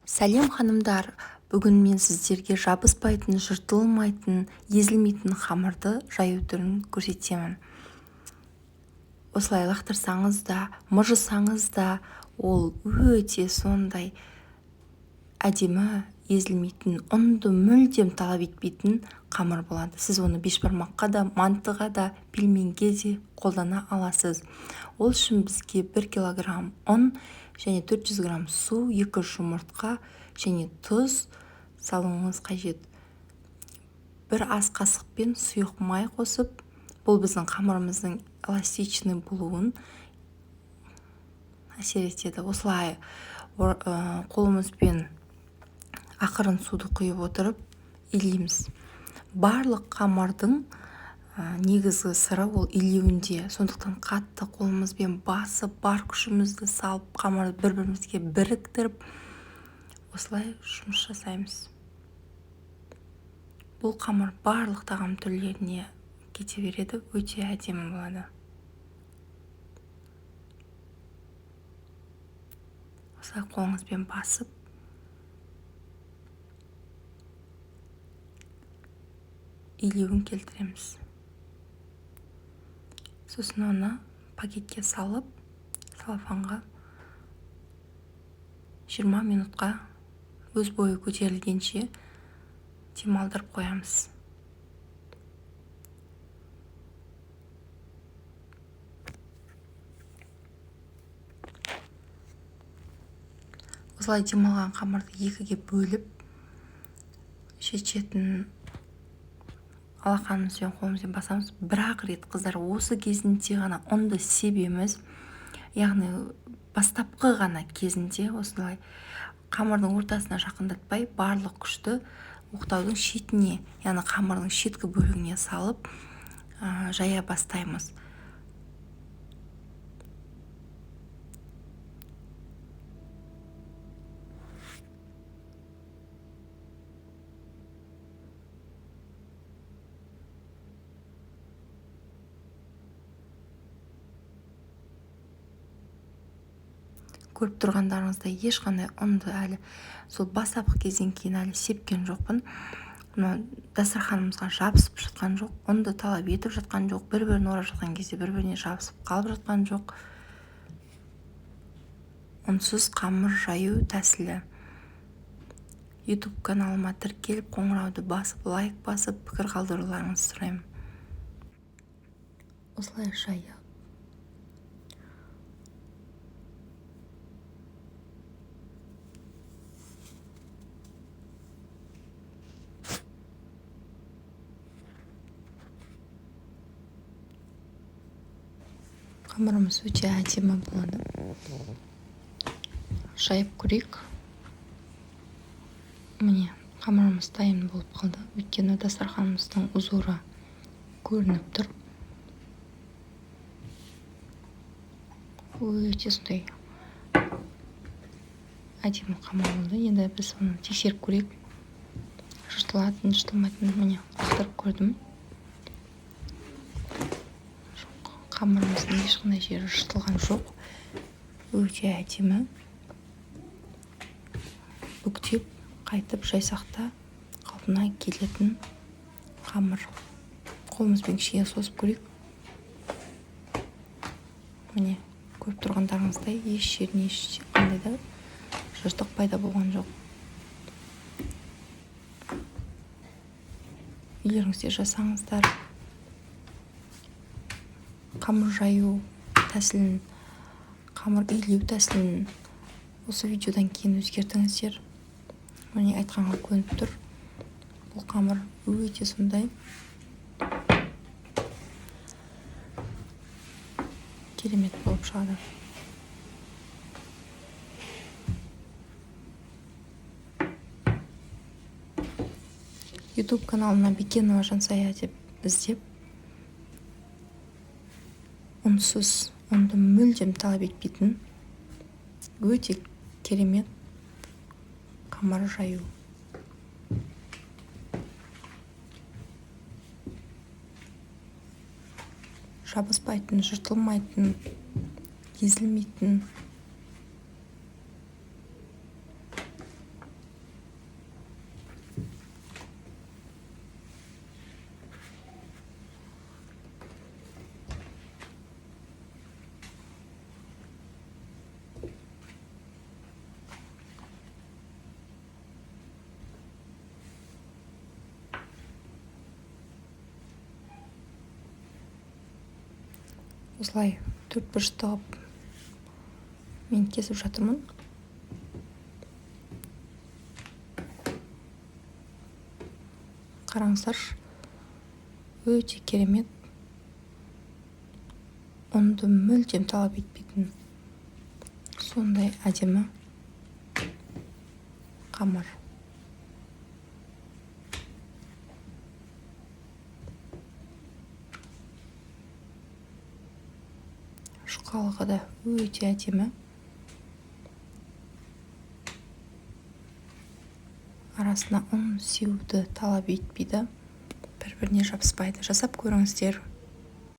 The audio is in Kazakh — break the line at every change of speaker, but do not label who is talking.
Сәлем, ханымдар! Бүгін мен сіздерге жабыспайтын, жыртылмайтын, езілмейтін қамырды жаю түрін көрсетемін. Осылай лақтырсаңыз да, мыжысаңыз да, ол өте сондай әдемі, езілмейтін, ұнды мүлдем талап етпейтін қамыр болады. Сіз оны бешбармаққа да, мантыға да, пельменге де қолдана аласыз. Ол үшін бізге 1 килограмм ұн және 400 грамм су, 2 жұмыртқа және тұз салуыңыз қажет. Бір ас қасықпен сұйық май қосып, бұл біздің қамырымыздың эластичный болуын әсер етеді. Осылай қолымызбен ақырын суды құйып отырып илейміз. Барлық қамырдың негізгі сыры ол илеуінде. Сондықтан қатты қолымызбен басып, бар күшімізді салып, қамырды бір-бірімізге біріктіріп, осылай жұмыс жасаймыз. Бұл қамыр барлық тағам түрлеріне кете береді, өте әдемі болады. Осылай қолыңызбен басып, илеуін келтіреміз. Сосын оны пакетке салып, целлофанға 20 минутқа өз бойы көтерілгенше демалдырып қоямыз. Осылай демалған қамырды екіге бөліп, шет-шетін алақанымызбен, қолымызбен басамыз. Бір-ақ рет, қыздар, осы кезінде ғана ұнды себеміз. Яғни бастапқы ғана кезінде осылай қамырдың ортасына жақындатпай, барлық күшті оқтаудың шетіне, яғни қамырдың шеткі бөлігіне салып, жая бастаймыз. Көріп тұрғандарыңыздай ешқандай ұнды әлі сол бастапқы кезден кейін әлі сепкен жоқпын. Мына дастарханымызға жабысып жатқан жоқ, ұнды талап етіп жатқан жоқ, бір-бірін орап жатқан кезде бір-біріне жабысып қалып жатқан жоқ. Ұнсыз қамыр жаю тәсілі. YouTube каналыма тіркеліп, қоңырауды басып, лайк басып, пікір қалдыруларыңызды сұраймын. Осылай жайып, қамырымыз өте әдемі болады. Жайып көрейік. Міне, қамырымыз дайын болып қалды. Өйткені дастарханымыздың узоры көрініп тұр. Өте сондай әдемі қамыр болды. Енді біз оны тексеріп көрейік. Жыртылатын, жыртылмайтын, міне, лақтырып көрдім. Қамырымыздың ешқандай жері жыртылған жоқ. Өте әдемі. Бүктеп, қайтып жайсақ та қалпына келетін қамыр. Қолымызбен кішкене созып көрейік. Міне, көріп тұрғандарыңыздай еш жеріне ешқандай да жыртық пайда болған жоқ. Үйлеріңізде жасаңыздар. Қамыр жаю тәсілін, қамыр илеу тәсілін осы видеодан кейін өзгертіңіздер. Міне, айтқанға көніп тұр. Бұл қамыр өте сондай керемет болып шығады. YouTube каналына Бекенова Жансая деп іздеп, ұнсыз, ұнды мүлдем талап етпейтін өте керемет қамыр жаю. Жабыспайтын, жыртылмайтын, езілмейтін. Осылай төрт бұрышты қылып мен кесіп жатырмын. Қараңыздаршы, өте керемет, ұнды мүлдем талап етпейтін сондай әдемі қамыр. Жұқалығы да өте әдемі. Арасына ұн сеуді талап етпейді, бір-біріне жабыспайды. Жасап көріңіздер.